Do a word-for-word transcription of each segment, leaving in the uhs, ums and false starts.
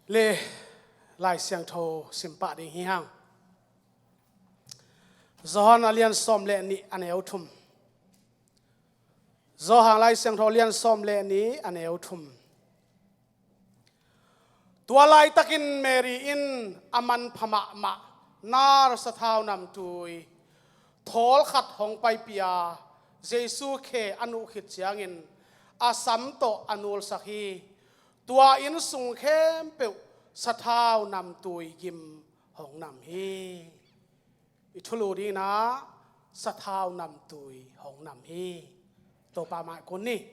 Le Lai Siangtho simpah ding hi hang. Johan a lian sawm le nih a neu thum. Johan Lai Siangtho lian sawm le nih a neu thum. Tua laitakin Mary in a manpha mahmah nar sathau namtui thawl khat hong paipih a, Jesu khe a nuh khit ciangin a sam tawh a nulsak hi. Tua inn sung khempeuh sathau namtui gim hong nam hi. I thulu dingin ah sathau namtui hong nam hi. Topa mai kun ni.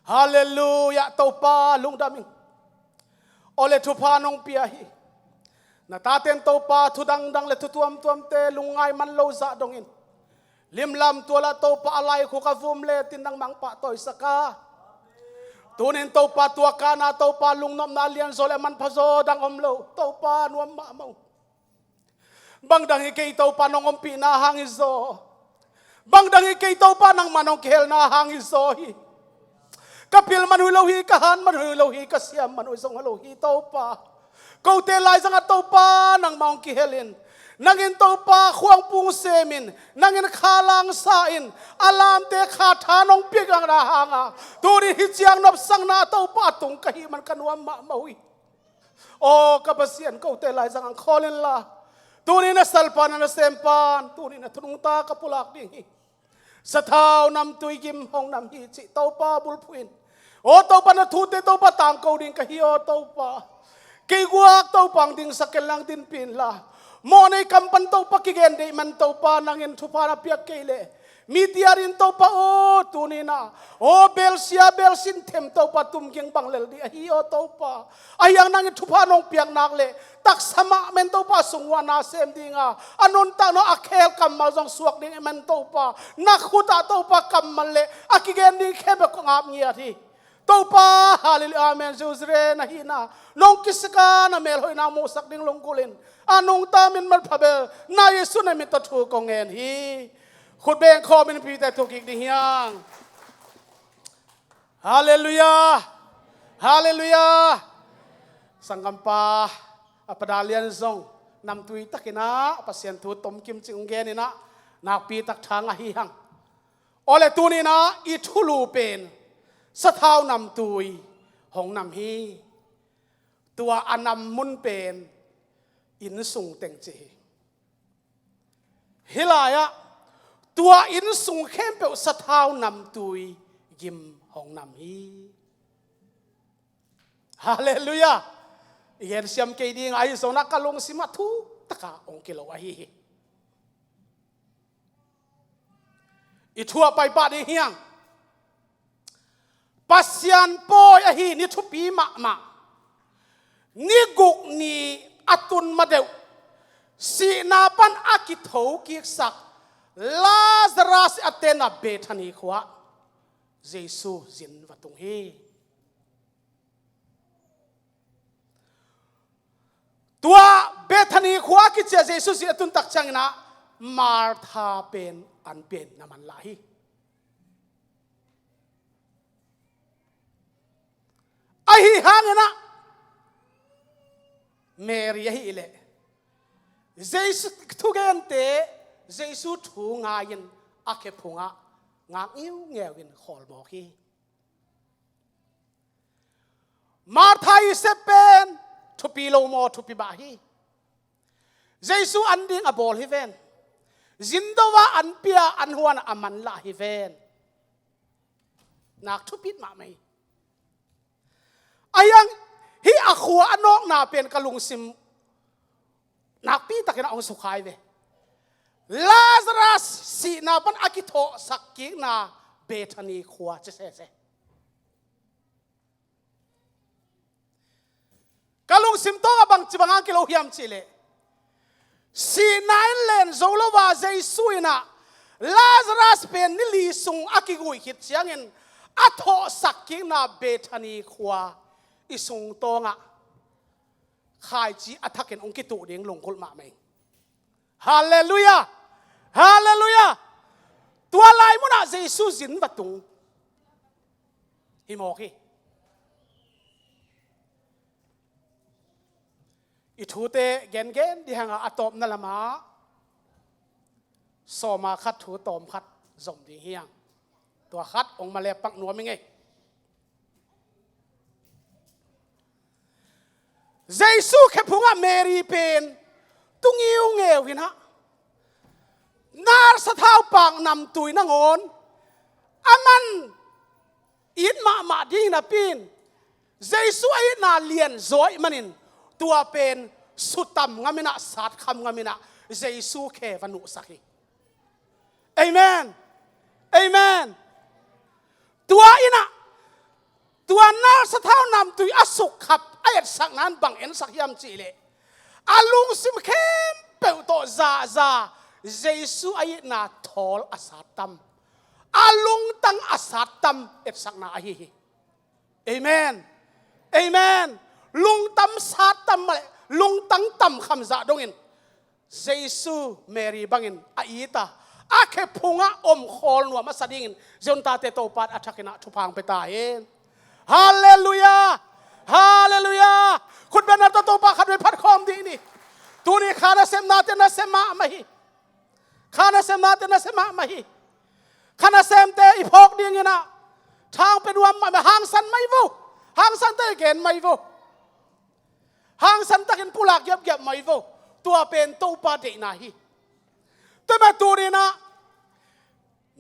Halleluiah, Topa lungdam ing. Aw le thupha nong pia hi. Na taten Topa thu dangdang le thu tuamtuamte lungngai man lo zah dongin limlam tualah Topa a laikhuk a vum le tin nang mangpah tawisak a. Tunin Topa tua kana Topa lungnopna a lianzaw le a manphazaw dang om lo. Topa nuam mahmah uh. Bangdang hi kei Topa nong ompihna hang hi zaw. Bangdang hi kei Topa nangmah nong kihelna hang hi zaw hi. Ka pil man uh hi lo hi, ka han man uh hi lo hi, ka siam man uh zong hi lo hi Topa. Kote laizangah Topa nangmah hong kihelin, nangin Topa khuangpung semin, nangin khalang sa in, a lamte kha tha nong piakna hanga tuni hih ciang nopsakna Topa tung ka hih man ka nuam mahmah uh hi. Aw ka Pasian, kote laizang ang khawl inla, tuni na salpan, na sempan, tuni na thunungta ka pulak ding hi. Sathau namtui gim hong nam hi cih Topa bulphuh in. Aw Topa, na thute Topa tangko ding ka hi aw Topa. Kei guak Topa ang dingsak ken lang dinpih inla, mawhnei kam pan Topa kigen deih man Topa nangin thupha na piak kei leh, mi tiarin Topa aw tuninah aw belsia belsin them Topa tumging bang lel dih ahi aw Topa. Ahi ang nangin thupha nong piak nak leh taksa mah men Topa sungua na sem dinga, a nuntakna a khel kammal zong suak ding i man Topa. Na khutah Topa kammal le a kigen ding khempeuh kong ap ngiat hi. Topa, halleluiah, amen, Jerusalem na hihna nong kisika na melhoihna muhsak ding lunggulhin a nungta min malpha bel na Jesu na mit tawh thu kong ngen hi. Khut beng khawmin pite thukik ding hiang. Halleluiah. Halleluiah. Sanggampa, a pada lian zong namtui takinah Pasian thu tomkim cing hong geninah nakpi tak thang ahi hang. Awle tuninah i thulu pen sathau namtui hong nam hi. Tua a nam mun pen inn sung teng ci hi. Hih lai-ah tua inn sung khempeuh sathau namtui gim hong nam hi. Halleluiah. I gensiam kei ding ahi zongah ka lungsimah thuk taka hong kilo ahi hi. I thuah paipah ding hiang. Pasian pawi ahi ni thupi mahmah, ni guk ni a tun madeuh sihna pan a kithokiksak Lazarus a tenna Bethany khua Jesu zin va tung hi. Tua Bethany khua kici-a Jesu zin a tun tak cianginah Martha pen an pen na man lah hi. Ahi hanginah Mary ahileh Jesu thugente, Jesu thu ngai-in a khephungah ngak ngiungeu in khawlmawk hi. Martha i sep pen thupi lo maw, thupi bah hi. Jesu an ding a bawl hi ven. Zindo a an pia an huan a man lah hi ven. Nak thupit mahmah hi. Ahi hang hih a khua a nawkna pen ka lungsim nakpi takin a hong sukhai ve. Lazarus sihna pan a kithawhsak kikna Bethany khua ci sese. Ka lungsim tawngah bangci bangah kiloh hiam cihleh, sihna in len zo lo a Jesu inah Lazarus pen ni li sung a kigui khit ciangin a thawhsak kikna Bethany khua i sung tawngah khaici a thakin hong kituh ding lunggulh mahmah ing. Halleluiah! Halleluiah! Tua lai munah Jesu zin va tung hi mawk hi. I thute gengen dih hangah a tawpna lamah sawma khat thu tawm khat zom ding hiang. Tua khat ong male pak nuam i ngei. Jesu khephungah Mary pen tungiu ngeu hinah nar sathau pak namtui nangawn a man it mahmah ding napi-in Jesu a itna lianzaw ahih manin tua pen sutam ngaminah satkham ngaminah Jesu khe va nuhsak hi. Amen. Amen. Tua innah tua nar sathau namtui a sukkhap a etsakna in bang ensak hiam cihleh a lungsim khempeuh tawh zahza Jesu a itna thawl a sattam, a lungtang a sattam etsakna ahi hi. Amen. Amen. Lungtang sattam mah le lungtang tamkham zah dongin Jesu Mary bangin a it a, a khephungah om khawl nuam a sa dingin ziontate Topa in a thakinah thupha ong pia ta hen. Halleluiah. Halleluiah. Khutbetna tawh Topa khatvei phatkhawm dih ni. Tuni kha nasepnate nasem mahmah hi. Kha nasemnate nasem mahmah hi. Kha nasemte i phawk dinginah thang pia nuam mahmah, hangsan mai vo. Hangsan te i gen mai vo. Hangsan takin pulak giapgiap mai vo. Tua pen Topa deihna hi. Tua mah tuninah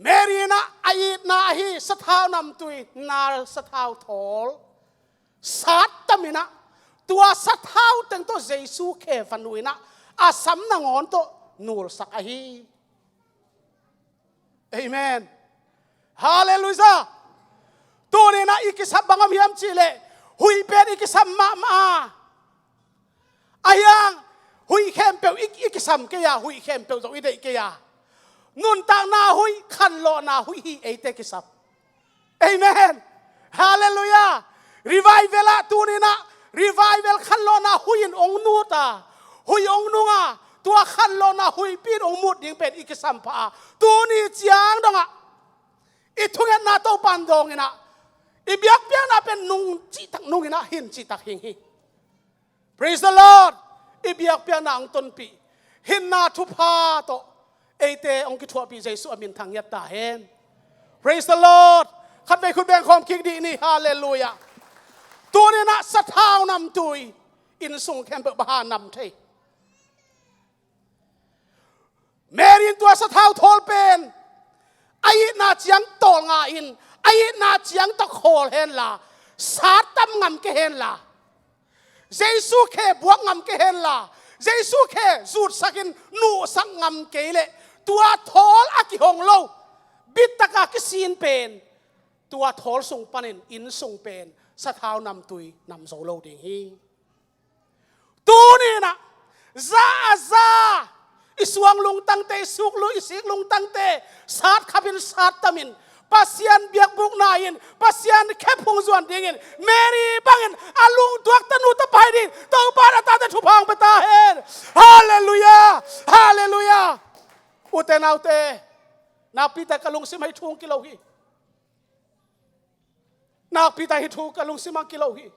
Mary inah a itna ahi sathau namtui nar sathau thawl sattam inah tua sathau teng tawh Jesu khe va nuh inah a sam nangawn tawh nulsak ahi. Amen. Halleluiah. Tuninah i kisap bang om hiam cihleh huih pen i kisam mahmah a, a hiang huih khempeuh i, i kisam kei a, huih khempeuh zong i deih kei a, nuntakna huih, khanlawhna huih hi eite kisap. Amen. Halleluiah. Revival ah tuninah revival khanlawhna huih in ong nut a, huih ong nung a, tua khanlawhna huihpi in ong mut ding pen i kisam pah a, tuni ciang dongah i thungetna Topa in dawnginah i biakpiakna pen nung cihtak nunginah hin cihtak hing hi. Praise the Lord. I biakpiakna ong tonpih, hinna thupha tawh eite ong kithuahpih Jesu a min thang ngiat ta hen. Praise the Lord. Khatvei khut bengkhawm kik dih ni. Halleluiah. Tuninah sathau namtui innsung khempeuh bang hang nam thei. Mary in tua sathau thawl pen a itna ciang tawlnga in, a itna ciang tawh khawl henla, sattam ngam kei henla, Jesu khe buak ngam kei henla, Jesu khe zutsakin nuhsak ngam kei leh tua thawl a kihong lo bittaka kisin pen tua thawl sung panin innsung pen sathau namtui nam zo lo ding hi. Tuninah za a za i suang lungtangte, i suk lu, i sik lungtangte satkhapin sattamin Pasian biakbukna in, Pasian khephung zuan dingin Mary bangin a lungtuak tanu tapai dingin Topa in a tate thupha ong pia ta hen. Halleluiah. Halleluiah. Ute naute, nakpite ka lungsim ah hih thu ong kilo hi. Nakpite hih thu ka lungsim ah kilo hi.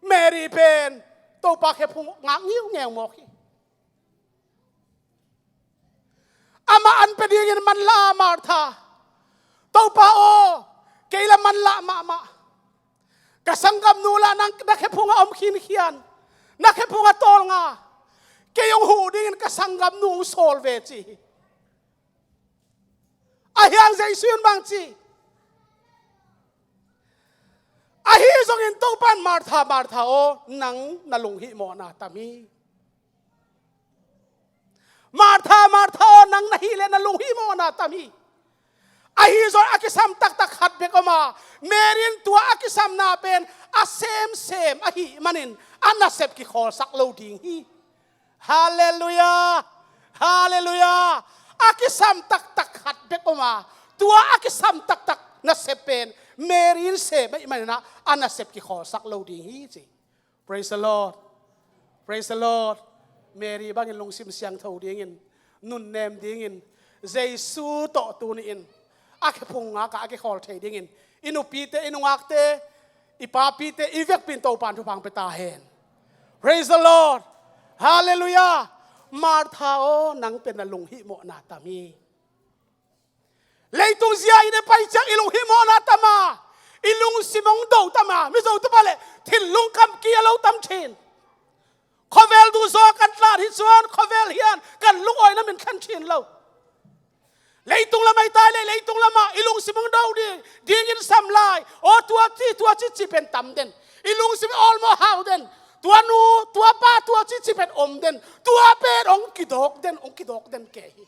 Mary pen Topa khephung ngak ngiungeu mawk hi. Amah an pia dingin manlah a Martha, Topa aw, kei la manlah mahmah. Ka sanggamnu lah nang na khephungah om khinkhian, na khephungah tawlnga, kei hong huh dingin ka sanggamnu hong sawl ve ci hi. Ahi hang Jesu in bang ci? Ahi zongin Topa in Martha, Martha aw, nang na lunghihmawhna tam hi. Martha, Martha aw, nang na hih leh na lunghihmawhna tam hi. Ahi zongin a kisam taktak khat bek om a, Mary in tua a kisamna pen a semsem ahih manin a nasep kikhawlsak lo ding hi. Halleluiah. Halleluiah. A kisam taktak khat bek om a, tua a kisam taktak nasep pen Mary in sem ahih manin a nasep kikhawlsak lo ding hi ci. Praise the Lord. Praise the Lord. Mary bangin lungsim siangtho dingin, nunnem dingin, Jesu tawh tuni-in a khephung ngakah a kikhawl thei dingin i nupite, i nungakte, i papite, i vekpi in Topa in thupha ong pia ta hen. Praise the Lord. Hallelujah. Martha aw, nang pen na lunghihmawhna tam hi. Leitung zia in i pai ciang i lunghihmawhna tam a, i lungsim hong do tam a, Mizo tupa le thinlung kam kia lo tam thin. Khuavel duhzaw kan tlan hi cuan, khuavel hian kan lungawina min thlen thin lo. Leitung lamah i tai le, leitung lamah i lungsim hong do ding, dingin sam lai. Aw, tua ci, tua ci, ci pen tam den. I lungsim i awlmawh hau den. Tua nu, tua pa, tua ci, ci pen om den. Tua pen hong kidawk den, hong kidawk den ke hi.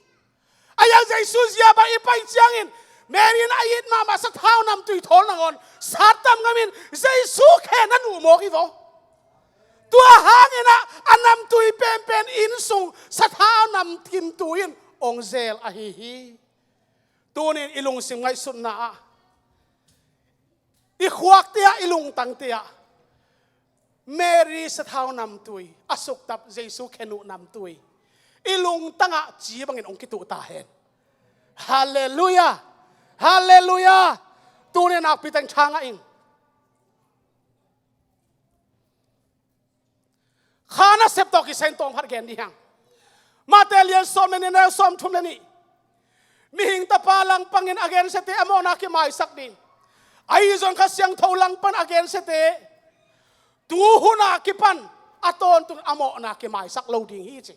A yang Jesu zia bang i pai ciangin, Mary in a it mahmah sathau namtui thawl nangawn, sat tam ngamin Jesu khen a nuh mawk hi vaw. Tua hangin ah a namtui penpen inn sung sathau namkim tui in hong zel ahi hi. Tunin i lungsim ngaihsutna ah, i khuakte ah, i lungtangte ah, Mary sathau namtui, a suktap Jesu khen uh namtui, i lungtangah ci bangin hong kituh ta hen. Halleluiah. Halleluiah. Tunin nakpi teng thangah ing. Kha nasep tawh kisai in tawm khat gen dih hang. Mate lian sawm le nih, neu sawm thum le nih. Mihing Tapa langpangin a gensiate a mawhna kimaisak ding, ahi zong Kha Siangtho langpan a gensiate tu huna kipan a tawntung a mawhna kimaisak lo ding hi ci.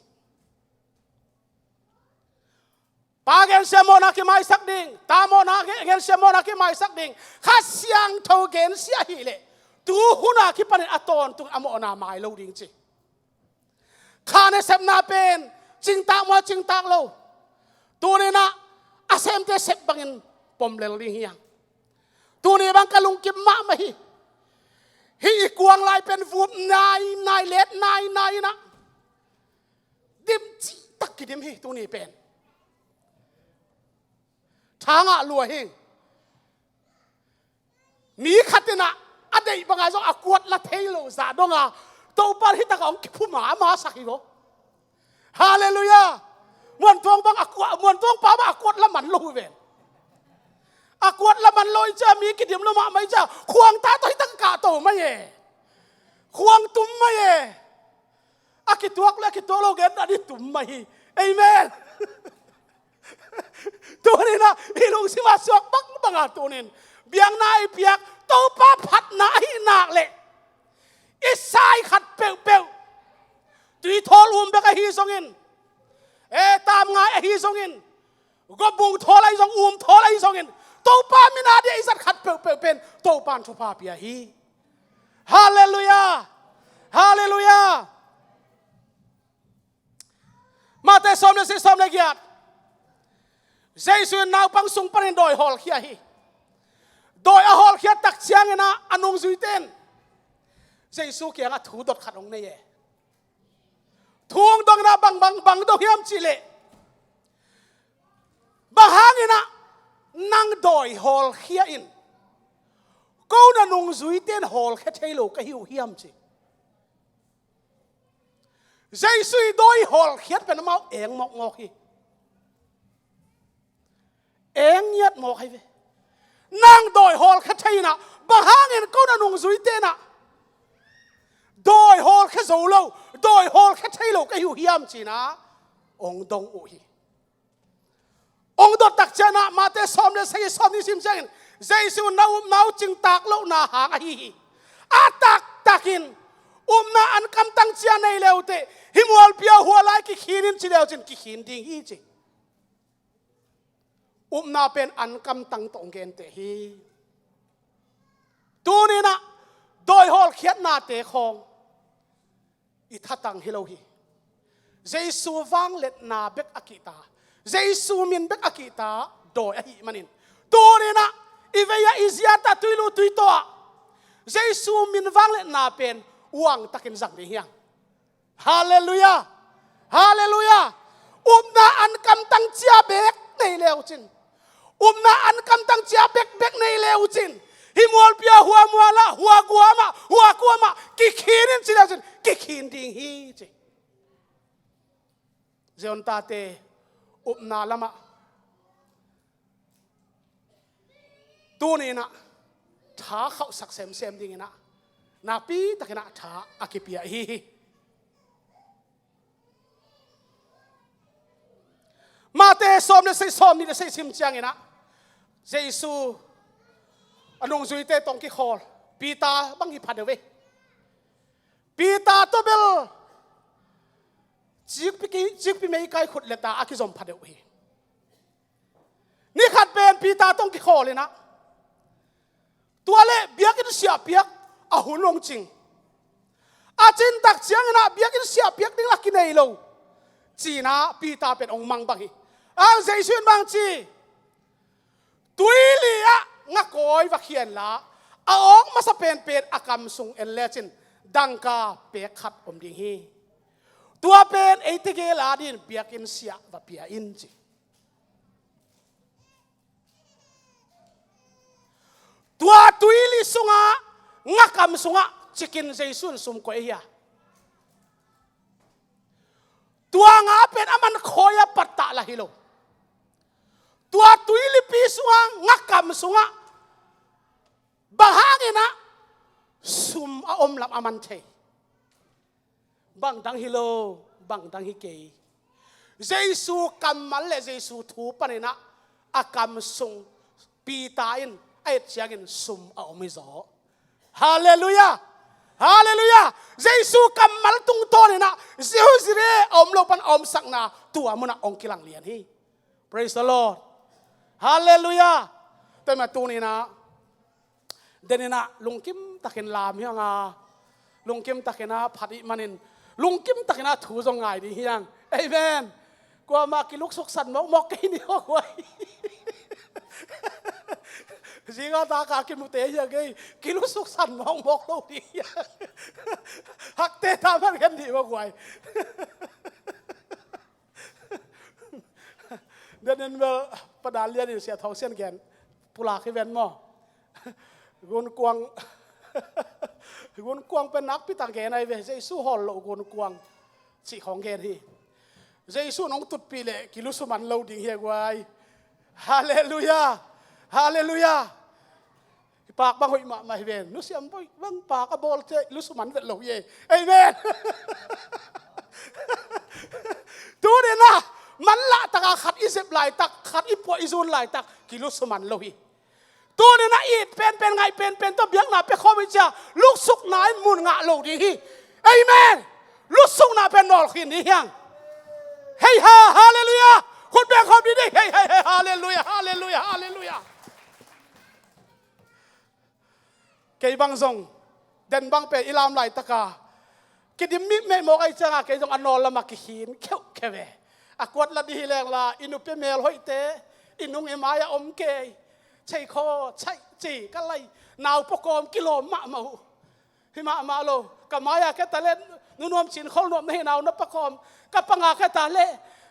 Pa gensia mawhna kimaisak ding, ta mawhna ge-, gensia mawhna kimaisak ding, Kha Siangtho gensia hileh tu huna kipanin a tawntung a mawhna mai lo ding ci. Kha nasepna pen cingtak maw, cingtak lo? Tuninah a semte sep bangin pom lel ding hi hang. Tuni bang ka lungkim mahmah hi. Hih i kuang lai pen vup nai nai, let nai nai inah dim cihtak kidim hi tuni pen. Thangah lua hi. Mi khat inah a deih banga zong a kuat la thei lo zah donga Topa hih takah hong kiphuma a masak hi vaw. Halleluiah. Muantuang bang a kuat, Muantuang pa bang a kuat la man lo hi ven. A kuat la man lo i cia mi kidim lo mahmah i cia khuang ta tawh hih takah kahto mai e. Khuang tum mai e. A kituak le a kituak lo gen dan i tum mai hi. Amen. Tuninah i lungsimah suak bangbanga tunin biakna i piak Topa phatna ahi nak leh i sai khat peuhpeuh, tui thawl um bek ahi zongin, e, tam ngai ahi zongin, gobung thawl ahi zong, um thawl ahi zongin, Topa mina dia i zat khat peuhpeuh pen Topan thupha pia hi. Halleluiah. Halleluiah. Mate sawm le sagih, sawm le giat. Jesu in naupang sung panin dawi hawlkhia hi. Dawi a hawlkhiat tak cianginah a nungzuite in Jesu kiangah thu dot khat hong nei e. Thu hong donginah bang, bang, bang dong hiam cihleh, bang hanginah nang dawi hawlkhia in ko na nungzuite in hawlkhia thei lo ka hi uh hiam ci. Jesu i dawi hawlkhiat pen amau eng mawkmawk hi. Eng ngiat mawk hi ve. Nang dawi hawlkhia thei inah bang hangin ko na nungzuite inah dawi hawlkhia zo lo, dawi hawlkhia thei lo ka hi uh hiam cinah hong dong uh hi. Hong dot tak cianah Mate sawm le sagih, sawm nih sim ciangin Jesu na upna uh cingtak lohna hang ahi hi. A taktakin upna an kamtang cia nei leuteh hih mualpi a hua lai kikhin in ci leucin kikhin ding hi ci. Upna pen an kamtang tawh hong genteh hi. Tuninah dawi hawlkhiatnate khawng i thatang hi lo hi. Jesu vangliatna bek a kihta, Jesu min bek a kihta dawi ahih manin, tuninah i vei-ah i ziatah tuilu tuitaw-ah Jesu min vangliatna pen uangtakin zang ding hi hang. Halleluiah. Halleluiah. Upna an kamtang cia bek nei leucin, upna an kamtang cia bekbek nei leucin, hih mualpi a hua mualah, hua guamah, hua kuamah kikhin in ci leucin kikhin ding hi ci. Zion tate, upna lamah tuninah tha khauhsak semsem dinginah nakpitakinah tha a kipia ahi hi. Te sawm le sei, sawm nih le sei sim ciangin ah Jesu a nungzuite tawh hong kikhawl. Peter bang hi pha deuh ve. Peter tawh bel cikpi, cikpi meikai khut le ta a kizom pha deuh hi. Ni khat pen Peter tawh hong kikhawl in ah, tua leh biakinn siah piak a hun hong cing. A cin tak ciangin ah biakinn siah piak ding la kinei lo, ci-in ah Peter pen hong mang bang hi. A, Jesu in bang ci, tuili ah ngakawi va khia inla, a awk masa penpen a kam sung en lecin dangka pek khat om ding hi. Tua pen eite gel adingin biakinn siah va pia in, ci. Tua tuili sungah, ngakam sungah cikin Jesu in sum koih hi a. Tua nga pen a man khawi a pattah la hi lo. Tua tuilipi sungah, ngakam sungah bang hangin ah sum a om lam a man thei? Bang dang hi lo, bang dang hi kei. Jesu kammal le Jesu thu panin ah a kam sung Peter in a et ciangin sum a om hi zaw. Halleluiah! Halleluiah! Jesu kammal tungtawnin ah zihu zire a om lo pan a omsakna tua munah hong kilang lian hi. Praise the Lord. Halleluiah. Tua mah tuni-in ah, den in ah lungkim takin lam hi hang a, lungkim takin ah phat ih manin, lungkim takin ah thu zong ngai ding hi hang. Amen. Kuamah kiluksuk san mawkmawk kei ni aw guai. Zinga taka kimute hi a gei, kiluksuk san mawkmawk lo ding hi hang. Hakte ta man gen dih aw guai. Den in bel Pa Dal Lian in Sia Thawng Sian gen pulak hi ven maw. Gunkuang, gunkuang pen nakpi tak gen ahi ve, Jesu hawl loh gunkuang cih khawng gen hi. Jesu in hong tutpih leh kilusuman lo ding hi a guai. Halleluiah. Halleluiah. Pak bang hoih mahmah hi ven. Nusiam bang pak a bawlte lusuman vet lo hi e. Amen. Tuni-in ah manlah taka khat i zep laitak, khat i puah i zun laitak kilusuman lo hi. Tuni-in ah it penpen, ngaih penpen tawh biakna pia khawm hi cia, luksukna in mun ngah lo ding hi. Amen. Luksukna pen nawlkhin ding hi hang. Hei ha, halleluiah. Khut beng khawm ding ding. Hei, hei, hei, halleluiah, halleluiah, halleluiah. Kei bang zong, den bang pen i lam laitaka kidim mihmeh mawk ahih cianga kei zong a nawl lamah kikhin kheuhkheuh e. A kuat la dih hi leng la, i nupi mel hoihte, i nung i mai-ah om kei. Cheikhaw, cheih, ci ka lai. Nau pua kawm kilawm mahmah uh. Hi mahmah lo. Ka mai-a keta le, nu Nuam Cin Khol Nuam na hi nau na pua kawm. Ka panga keta le,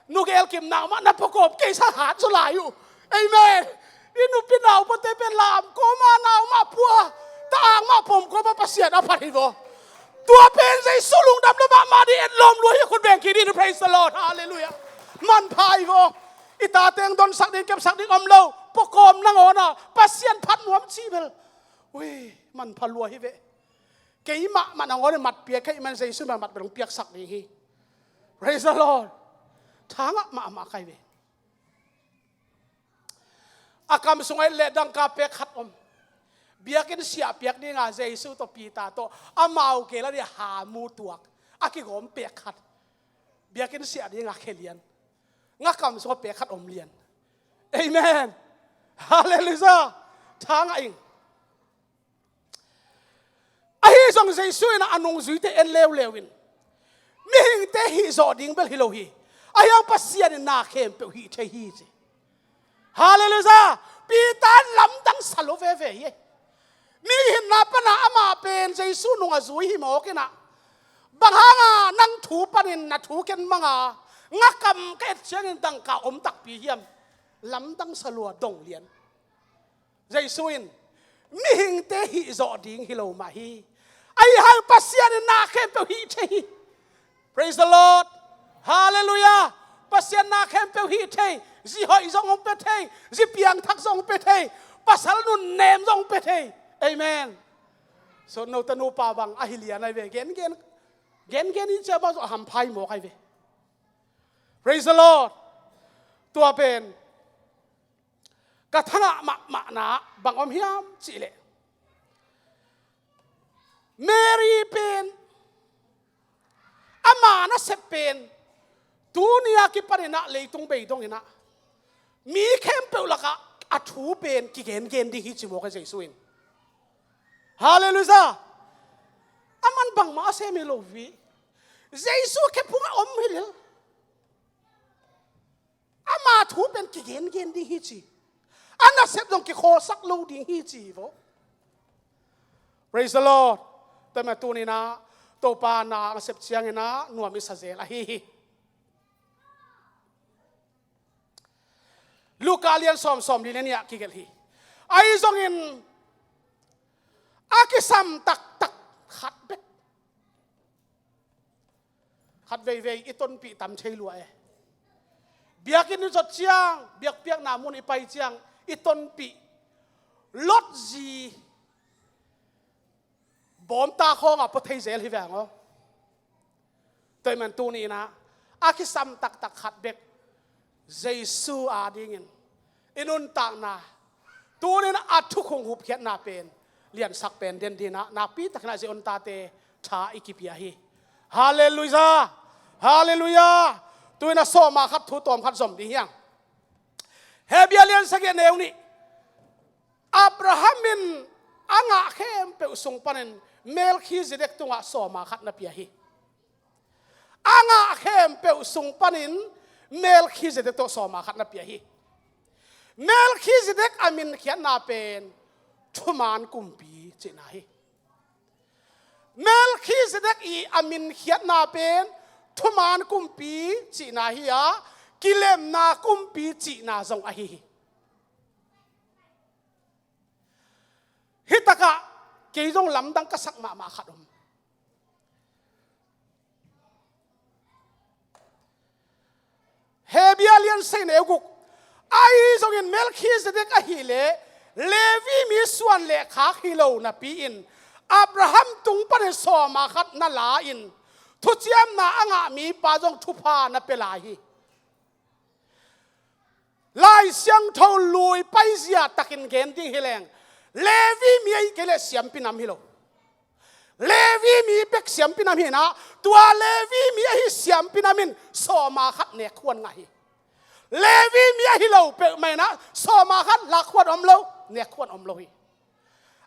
nu Gel Kim nau mah na pua kawm. Kei sa hat zaw lai uh. Amen. I nupi nau puate pen lam kawma nau mah pua, ta ang mah pom kawma Pasian a phat hi vaw. Tua pen Jesu lungdam lua mahmah ding, et lawm lua hi, khut beng kik ding, praise the Lord, halleluiah. Manpha hi vaw. I tate hong donsak ding, kepsak ding om lo. Pua kawm nangawn a Pasian phat nuam cih bel. Ui, manpha lua hi ve. Kei mahmah nangawn in mat pia kei man, Jesu in mat bel hong piaksak ding hi. Praise the Lord. Thangah mahmah kai ve. A kam sungah et leh dangka pek khat om. Biakinn siah piak dinga Jesu tawh Peter tawh amau gel a dia hamu tuak a kigawm pek khat. Biakinn siah dinga khia lian. Ngakam sungah pek khat om lian. Amen. Halleluiah. Thangah ing. Ahi zong Jesu in a nungzuite en leuleu in, mihingte hih zawh ding bel hi lo hi. Ahi hang Pasian in na khempeuh hih thei hi ci. Halleluiah. Peter in lamdang sa lo veve hi. Mihing hinna pana amah pen Jesu nung a zui hi mawk in ah, bang hanga nang thu panin na thu ken manga ngakam ka et ciangin dangka om takpi hiam? Lamdang sa lua dong lian. Jesu in mihingte hih zawh ding hi lo mah hi. Ahi hang Pasian in na khempeuh hih thei hi. Praise the Lord. Halleluiah. Pasian na khempeuh hih thei. Zi hoih zong hong pia thei. Zi piangthak zong hong pia thei. Pasal nunnem zong hong pia thei. Amen. So note nupa bang ahi lian ahi ve. Gen gen, gen gen in cia bang zong a hampha hi mawk ahi ve. Praise the Lord. Tua pen ka thangah mahmahna bang om hiam cihleh, Mary pen, ama nasep pen, tuni a kipaninah leitung bei donginah mi khempeuh lakah a thu pen kigengen ding hi ci mawk a Jesu in. Halleluiah. Aman bangmah a sem hi lo hi. Jesu khephungah om hi lel. Ama thu pen kigengen ding hi ci. A nasep zong kikhawlsak lo ding hi ci vo. Praise the Lord. Tua mah tuninah Topa na a sep cianginah nuam i sa zel ahi hi. Luka lian sawm, sawm li le nih ah kigelh hi. Ahi zongin a kisam taktak khat bek, khat veivei i tonpih tam thei lua e. Biakinn i zot ciang, biakpiakna mun i pai ciang i tonpih Lot zi bawmta khawngah pua thei zel hi veng aw. Tua ahih man tuninah a kisam taktak khat bek, Jesu adingin i nuntakna, tuninah a thukhun hupkhiatna pen liansak pen den dinah nakpitakinah Zion tate tha i kipia hi. Halleluiah. Halleluiah. Tuinah sawma khat thu tawm khat zom ding hiang. Hebru lian sagih neu nih. Abraham in a ngah khempeuh sung panin Melkhizedek tungah sawma khat na pia hi. A ngah khempeuh sung panin Melkhizedek tawh sawma khat na pia hi. Melkhizedek a min khiatna pen thuman kumpi cihna hi. Melkhizedek i a min khiatna pen thuman kumpi cihna hi a, kilemna kumpi cihna zong ahi hi. Hitakah kei zong lamdang ka sak mahmah khat om. Hebru lian sagih neu guk. Ahi zongin Melkhizedek ahileh Levi mi suan le khak hi lo napi-in Abraham tung panin sawma khat na la-in thuciamna a ngah mipa zong thupha na pia lai hi. Lai Siangtho lui paizia takin gen ding hi leng, Levi mi ahi kei leh siampi nam hi lo. Levi mi bek siampi nam hinah, tua Levi mi ahi siampi nam in sawma khat nek khuan ngah hi. Levi mi ahi lo peuhmah inah sawma khat lak khuan om lo, nek khuan om lo hi.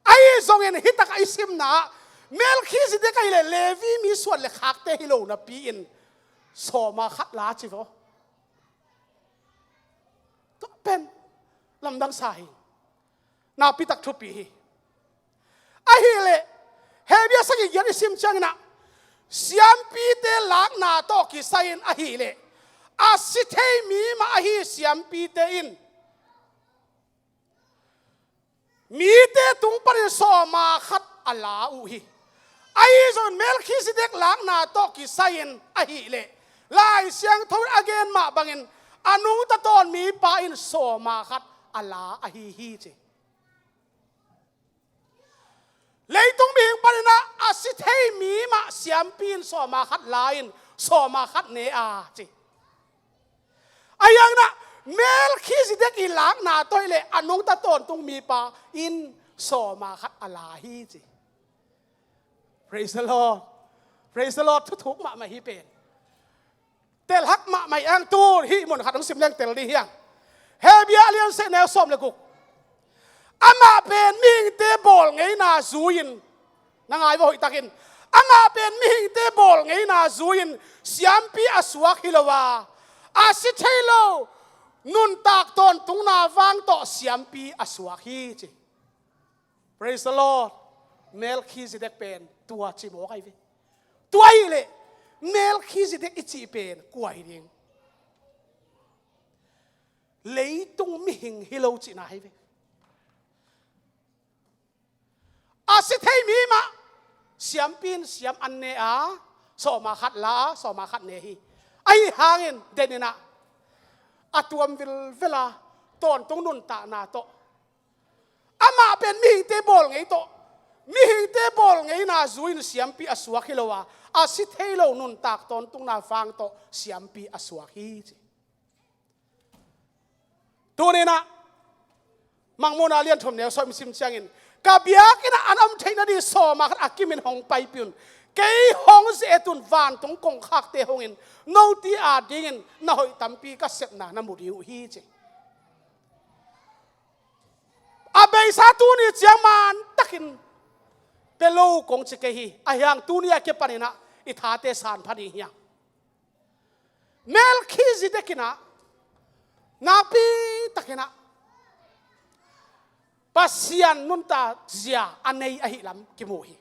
Ahi zongin hitakah i simna ah Melkhizedek ahileh Levi mi suan le khakte hi lo napi-in sawma khat la ci vo. Tua pen lamdang sa hi. Nakpitak thupi hi. Ahileh Hebru sagih giat i sim cianginah siampite lakna tawh kisai-in ahileh a si thei mi mah ahi siampite in mite tung panin sawma khat a la uh hi. Ahi zongin Melkhizedek lakna tawh kisai-in ahileh Lai Siangtho in a gen mah bangin a nungta tawn mipa in sawma khat a la ahi hi ci. Leitung mihing paninah a si thei mi mah siampi in sawma khat la-in sawma khat ne a ci. Ahi hanginah Melkhizedek i lakna tawh hileh a nungta tawntung mipa in sawma khat a la hi ci. Praise the Lord. Praise the Lord. Thuthuk mahmah hi pen. Telhak mahmah hi ang tu hih mun khat hong sim leng tel ding hiang. Hebru lian sagih neu sawm le guk. Amah pen mihingte bawl ngeina zui-in, na ngai vo hoihtakin. Amah pen mihingte bawl ngeina zui-in siampi a suak hi lo a, a si thei lo nuntak tawntungna vang tawh siampi a suak hi ci. Praise the Lord. Melkhizedek pen tua ci mawk ahi ve. Tua hileh Melkhizedek i cih pen kua hi ding? Leitung mihing hi lo cihna hi ve. A si thei mi mah siampi in siam an ne a, sawma khat la a, sawma khat ne hi. Ahi hangin deninah a tuam vilvel a tawntung nuntakna tawh amah pen mihingte bawl ngei tawh, mihingte bawl ngeina zui-in siampi a suak hi lo a, a si thei lo nuntak tawntungna vang tawh siampi a suak hi ci. Tuni-in ah Mangmuhna lian thum neu sawm sim ciangin, ka biakinn ah an om theihna ding sawma khat a kimin hong paipih un. Kei hong ze-et un, vantung kongkhakte hong in, note adingin na hoih tampi ka sepna na mu ding uh hi, ci. A beisa tuni ciang mantakin pia lo kong ci kei hi. Ahih hang tuni a kipanin ah i thate san pha ding hi hang. Melkhizedek in ah nakpi takin ah Pasian nuntak zia a nei ahih lam kimu hi.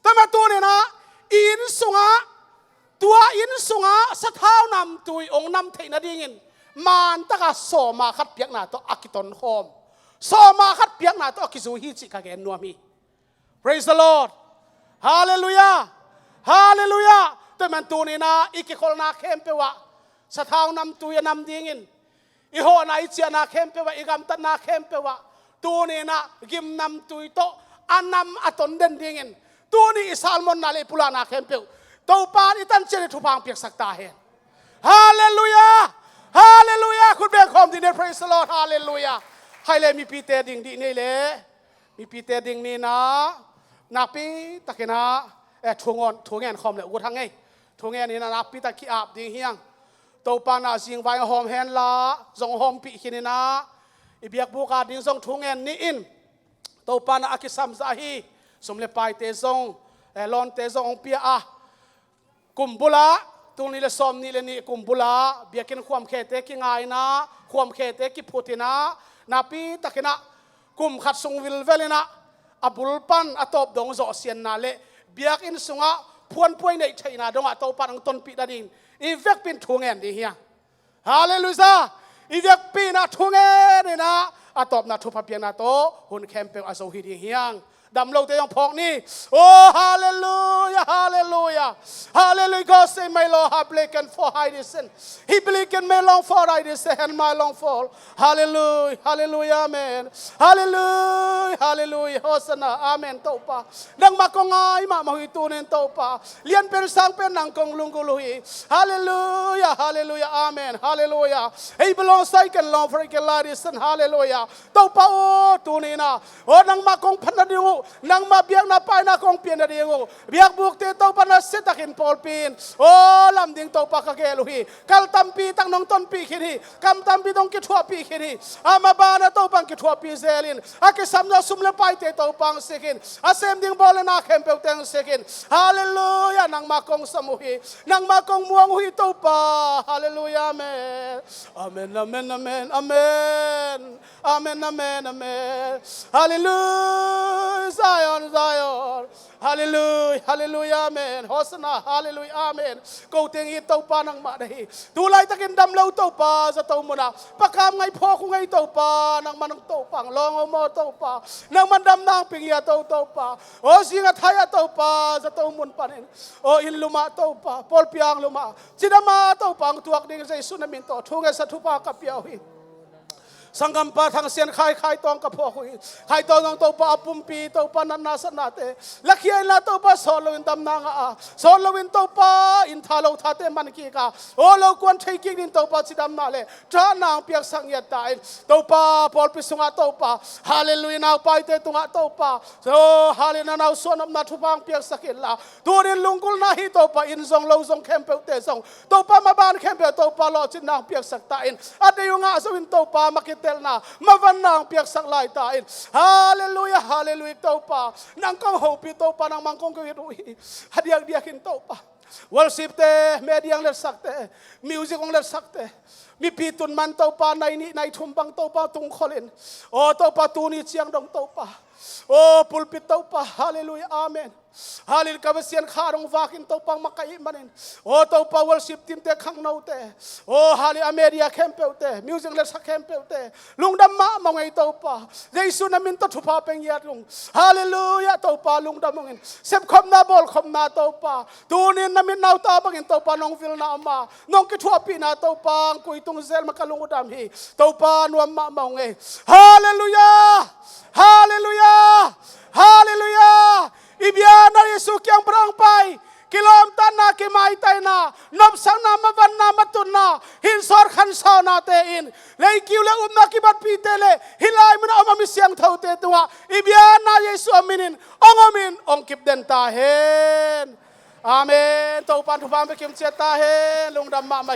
Tua mah tuni-in ah i inn sungah, tua inn sungah sathau namtui hong nam theih nadingin mantak a sawma khat piakna tawh a kitonkhawm, sawma khat piakna tawh a kizui hi cih ka gen nuam hi. Praise the Lord. Halleluiah. Halleluiah. Tua man tuni-in ah i kikholhna khempeuh ah sathau namtui a nam dingin, i hawhna i ciahna khempeuh ah, i gamtatna khempeuh ah tuni-in ah gim namtui tawh a nam a ton den dingin, tuni i salmonna le i pulakna khempeuh Topa in i tan ciat i thupha hong piaksak ta hen. Halleluiah. Halleluiah. Khut beng khawm dih ni. Praise the Lord. Halleluiah. Hai le mipite ding dih ni le. Mipite ding ni-in ah nakpi takin ah, eh, thu ngen, thu ngen khawm le ut hang ei. Thu ngen in ah nakpi tak ki-ap ding hi hang. Topa in ah zingvai hong hawm hen la, zong hawmpih khin in ah, i biakbuk ading zong thu ngen ni in. Topa in ah a kisam zah hi. Sum le paite zong, eh, lawnte zong hong pia a, kum bul ah, tul nih le sawm nih le nih kum bul ah biakinn khuamkhete kinga in ah, khuamkhete kiphut in ah, nakpi takin ah kum khat sung vilvel in ah a bul pan a tawp dong zawhsiatna le biakinn sungah phuanpuai neih theihna dongah Topa in hong tonpih nadingin i vekpi in thu ngen ding hi hang. Halleluiah. I vekpi in ah thu ngen in ah a tawpna thupha piakna tawh hun khempeuh a zo hi ding hi hang. Dam lote zong phawk ni. Oh, halleluiah, halleluiah. Halleluiah. God say, "My Lord, how blicken for hide his sin. He blicken my long for hide his hand, my long fall." Halleluiah, halleluiah, amen. Halleluiah, halleluiah, Hosanna, amen, Topa. Nangmah kong ngai mahmah uh hi tuni-in Topa. Lian pen sang pen nang kong lunggulh uh hi. Halleluiah, halleluiah, amen, halleluiah. He belongs, I can long for, I can lie, listen, halleluiah. Topa aw, tuni-in ah, aw, nangmah kong phat nading uh, nangmah biakna paina kong piak nading uh, biakbukte Topa na siatakin pawlpi in, aw, lam ding Topa ka gel uh hi. Kal tampi tak nong tonpih khin hi. Kam tampi tawh kithuahpih khin hi. Amah banah Topa hong kithuahpih zel in, a kisam zah sum le paite Topa hong sik in, a sem ding bawl le na khempeuhte hong sik in. Halleluiah, nangmah kong sam uh hi. Nangmah kong muang uh hi Topa. Halleluiah, amen. Amen, amen, amen, amen. Amen, amen, amen. Halleluiah, Zion, Zion. Halleluiah, halleluiah, amen. Hosanna, halleluiah, amen. Ko teng hi Topa nangmah na hi. Tu laitakin dam lo Topa, zato munah pakam ngai phawk uh ngai Topa, nangmah nong Topa hong lawng om aw Topa. Nangmah damna hong pia to Topa. Aw zing a thai ah Topa, zato mun panin, aw inn lumah Topa, pawlpi hang lumah cidam a Topa hong tuak ding Jesu na min tawh thu ngetsa thupha ka pia uh hi. Sanggampa Thang Sian Khai, Khai Tawng ka phawk uh hi. Khai Tawng zong Topa a pumpi Topa natna satnate lakhia inla Topa sawt loin damna ngah a, sawt loin Topa inn tha lo thate man kik a, aw lo kuan thei kik ding Topa cidamna le thahna hong piaksak ngiat ta in. Topa pawlpi sungah Topa, halleluiah, naupaite tungah Topa, aw halleluiah, na nau suah nopna thupha hong piaksak inla, tuni-in lunggulhna hi Topa, inn zong lo zong khempeuhte zong Topa maban khempeuh Topa lawhcinna hong piaksak ta in. A deih uh ngah zo in Topa makitelna, mavanna hong piaksak lai ta in. Halleluiah, halleluiah Topa. Nang kong hopih Topa, nangmah kong kawit uh hi. A diakdiakin Topa worshipte, media hong letsakte, music hong letsakte, mipi tun man Topa nai nih nai thum bang Topa tungkhol in, aw Topa tuni ciang dong Topa, aw pulpit Topa, halleluiah, amen. Halleluiah, ka Pasian kha dong vakin Topa hong makaih manin, aw Topa worship teamte khangnote, aw halleluiah, a media khempeuhte, music letsak khempeuhte, lungdam mahmah ung ei Topa. Jesu na min tawh thupha pe ngiat ung. Halleluiah, Topa lungdam ung in, sepkhopna bawlkhopna Topa, tuni-in na mitnau ta bangin Topa nong vilna om a, nong kithuahpihna Topa hong kuitung zel mah ka lung uh dam hi. Topa nuam mahmah ung ei. Halleluiah. Halleluiah. Halleluiah. I biakna Jesu kiang pan hong pai, kilawmtatna, kimaitaina, nopsakna, mavanna, matutna, hinsawt khansawnate in, leikiu le upna kibatpihte le hih lai munah om a mi siangthote tungah i biakna Jesuh a minin hong omin hong kipden ta hen. Amen. Topa'n thupha hong pia kim ciat ta hen. Lungdam mahmah.